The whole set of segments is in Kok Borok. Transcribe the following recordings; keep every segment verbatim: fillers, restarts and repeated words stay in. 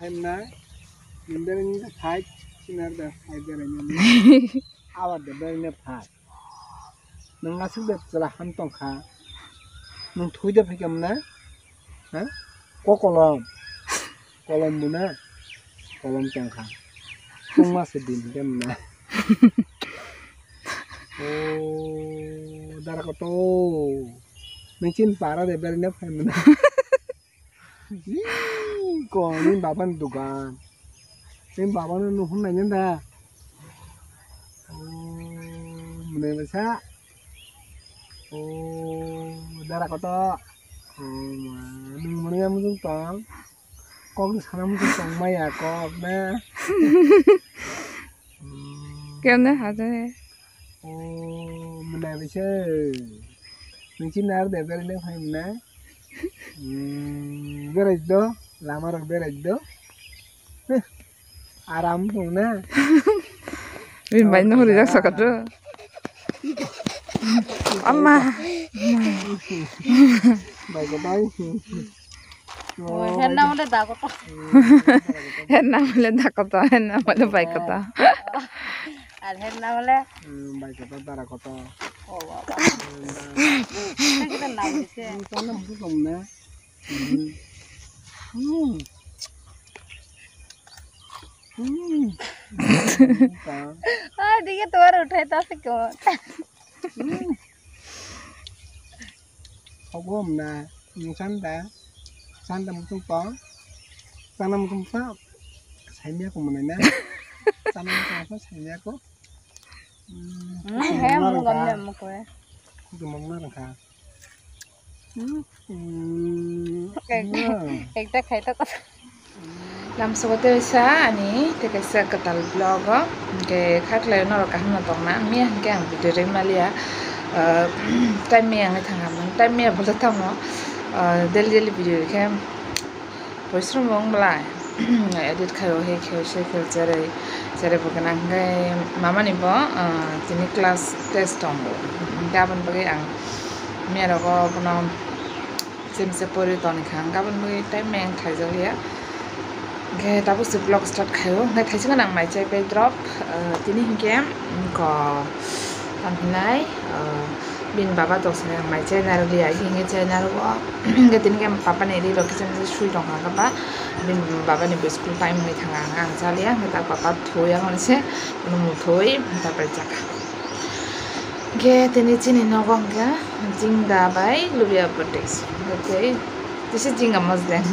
Hai na, nindar ni fight, sinar da fight da ni. Awar da da ni fight. Nang asuk da chwla ham tong kha. Nang thui da phai kam na? Ha? Ko kolom. Kolom bu na? Kolom tong kha. Tungma se din kam na? O dara koto. Nang chin para de bel ne phai mana? Ih, ko ni baba ni dugan. Ni baba no nuhun nai da. O mene besa. O dara koto. O ma nung mene ya mutung tong. Kok ni sana mutung tong maya kok na. Hmm. Kemne haje? O mene besa. Nung chin nar de bel ne phai mana? Hmm, berai do, lama rok berai do. Heh, aram tong na. Bin bai no rijak saka do. Amma. Bai ko bai. Oi, hen na mole da ko to. Hen na mole da ko to, hen na mole bai ko to. Ar hen na mole. Hmm, bai ko to, dara ko to. O baba. Kita na mole se. Sana mutung tong na. Hmm. Hmm. Ah, dikhe tomar uthai ta se ko. Hmm. Hogom na, hmm, sanda. Sanda mutung pa. Sana mutung pa. Saimya ko mana na. Sana mutung pa saimya ko. Hmm. He, mung gam ne mung ko. Kutu mung na rangka. Hmm. Hmm. Ek-, ekta khai ta kota. Lamsogo tei sa ani tei kaisa kwtal vlog o, hwnkhe khaklai norok kaham no tongna, miya hwnkhe ang video ri maliya, ah, time miya wngwi thangkha, time miya bwlai tamo, ah, daily daily video khe. Porisromo wng belai, edit khaio, he khaio, se khaio, cherai, cherai bo gwnang. Hwnkhe mamani bo, ah, tini class test tongo. Hwnkhe aboni bagwi ang miya rogo bono chemse pori toni kha. Hwnkhe aboni bagwi time meng khlaijakliya. Hwnkhe tabuk se vlog start khaio. Hwnkhe thaising nang mai chai pai drop, ah, tini hwnkhe, wngkha, tamo hinai, ah, Bini baba tong sini ang mai chai narwkliya, hingke chai narwgo. Hingke tini ke papa ni ri rok kisa misa sui tong kha khe ba, bini baba ni bo school time wngwi thang kha, ang chaliya, hingke ta papa thoi ang se, ano muthoi, ta pai chakha. Hingke tini chini nogo hingke jingda bai lubia bwtwi, hingke tei tisi jingda mosdeng,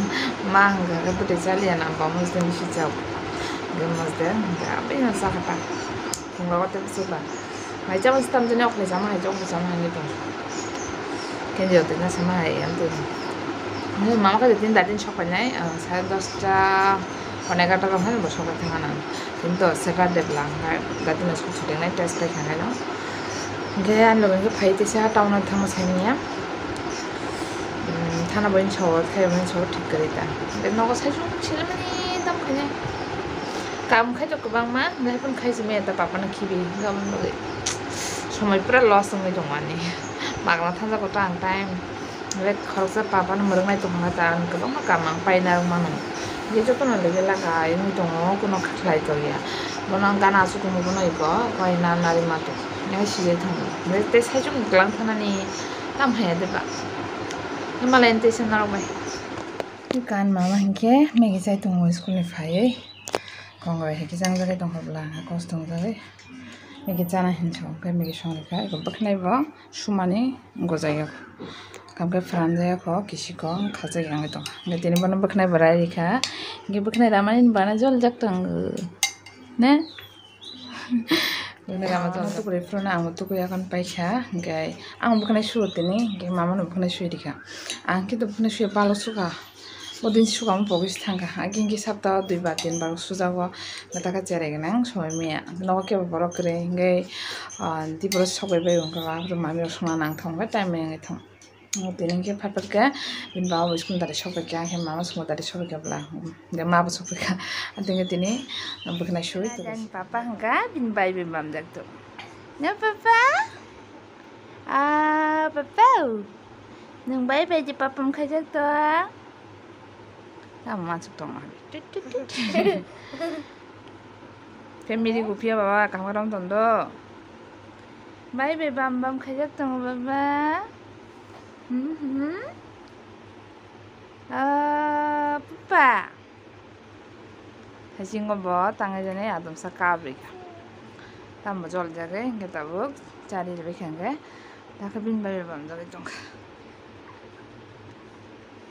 ma hingka khe bwtwi chaliya na, ba mosdeng bisi chao, hingke mosdeng, hingke abini chakha ta, thwngla o tei bwswk ba. Mai chama se tamjani, ok lai chama hai, ok lai chama hai ni tong. Kendi o twi na sama hai, am twi. Ni mama kha tin datin sok pai nai, ah, sare dosta, pone egarta rok hai bo sok pai thang nang. Tin to Saturday bwla, hai datin school chuting nai, test pai kha nai no. Hingke ani loge hingke phai tei sa town o thangma sai manya. Hmm, thana bai ni so, khai bai ni so thik kwrwi ta. Hingke nogo sai sung sila mani tam khai nai. Kam khai to kwbangma, hingke hai phano khai se maya ta papa no khibi, hingke aboni bagwi somoi pura loss wngwi tongmani. Magna thangjago ta ang time. Hingke khoroksa papa no mwrwknai tongkha ta ang kwbangma kam ang paina rwmano. Hingke jotono lege laga wngwi tongo, kuno khlai tongya. Bono ang gana aswk tongo, bono iko waina nari ma tong. Hingke sijai thango. Hingke tei saichung kwlang thanani tam haya de ba. Himalayan tei se narwk bai. Kan mama hingke Maggie chai tongo school ni phaiwi. Kongoi hai khe chang jagwi tongkha bwla, kos tong jagwi. Maggie chana hinwi sa, hwnkhe Maggie songwi kha, eko bwkhnai bo sumani gojai o. Kamkhe pran jaya kho, kisi kho, khajak yang tong. Hwnkhe tini bono bwkhnai bo rai rikha. Hwnkhe bwkhnai ramani bana joljak tongo. Ne? Bwkhnai rama joljak. Tukuri phuru no ang tukui akhon paikha. Hwnkhe ang bwkhnai suo tini, hwnkhe mama no bwkhnai sui rikha. Ang khe to bwkhnai suya balo sukha. O din sukha mo pogwi se thangkha. Aging khe sapta o dui bar tin bar sujago. Gata khe cherai gwnang somoi maya. Nogo kebo borok kwrwi hwnkhe, ah, di borok sok bai bai wngkha. Mami rok songna nang thang bai time wngwi thang. Tini hwnkhe phat phat khe bini baba bo school dari sok bai kha, hwnkhe mama school dari sok bai kha bwla. Hwnkhe ma bo sok bai kha. Tini tini bwkhnai sui. Jani papa hwnkha bini bai bai mamjak to. Na papa? Ah, papa. Nwng bai bai je papa mkhaijak to. Tamo mansuk tongo. Tut, tut, tut. Family bo phiya baba kaham rom tondo. Bai bai bam bam khaijak tongo baba. Hmm, hmm. Ah, pupa. Haisingo bo tangai jani adamsa kabri kha. Tamo jol jagwi hwnkhe tabuk chari rwbaikha hwnkhe. Dakhe bini bai bai bam jagwi tongkha.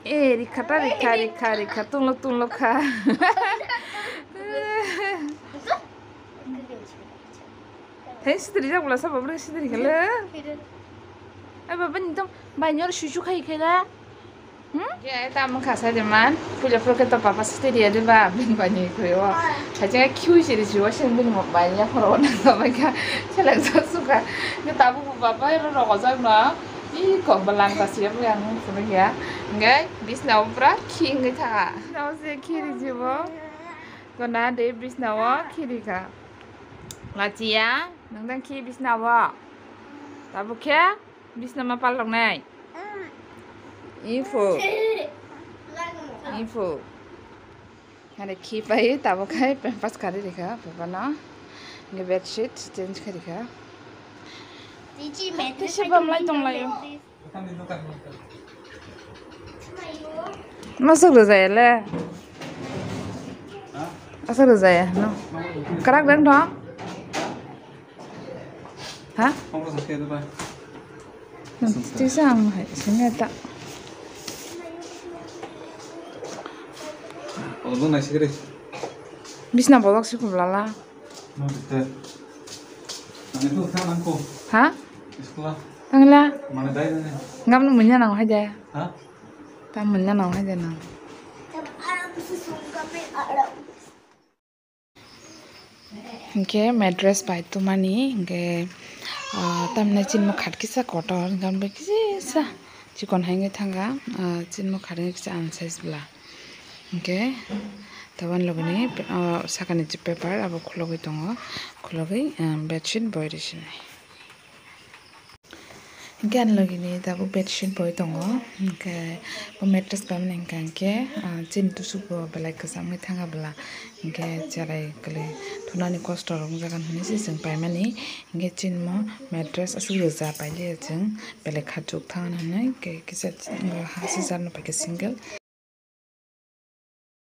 E rikha ta rikha, rikha, rikha, tunglo, tunglo kha. Thai sitri jak bwla sabo bwrwi sitri kha le. Ai baba ni tong bai nyor susu khai khai la. Hmm? Ye ta mung kha sai de man. Puja pro ke to papa sitri ya de ba bin ba ni koi o. Thai jeng khiu siri si wa sing bin mo bai ya phoro na ba kha. Chelak sa su kha. Ke tabu papa ro ro ko jak no. Ih, kok belangka siya bu yang phunukya. Hingke bisna o pura khingwi thaka. Bisna o se khiri jibo. Kona de bisna o khiri kha. Lachiya, nang dang khi bisna o. Tabuk khe bisna ma palok nai. Info. Info. Are khi pai tabuk khai pampers kari rikha baba no. Nge bedsheet change kari kha. Tisi bam lai tong lai o. Masuk rwjaya le. Asuk rwjaya no. Karak dang dong. Ha? Tisa ang hai sini ta. Bisna bolok si kublala. Ha? Tangla. Ngam no munya nang hai jaya. Ha? Ta munya nang hai jaya nang. Hingke mattress bai tumani hingke, ah, tamni chinmo khat kisa kotor, hingke kisa chikon hai wngwi thangkha, ah, chinmo khat wngwi kisa unsize bwla. Hingke tabuk ani logoni, ah, sakani je paper abo khulogwi tongo, khulogwi, ah, bedsheet boi rw sinai. Hingke ani logini tabuk bedsheet boi tongo, hingke bo mattress bai mani hingka hingke, ah, chini tusuk bo belai kwcham wngwi thangkha bwla, hingke cherai kwlwi thunani kosto rok wngjagan hinui se chwng paimani, hingke chini mo mattress aswk rwja pailiya chwng belai khachuk thangna hinui, hingke kisa ha sijar no paikha single.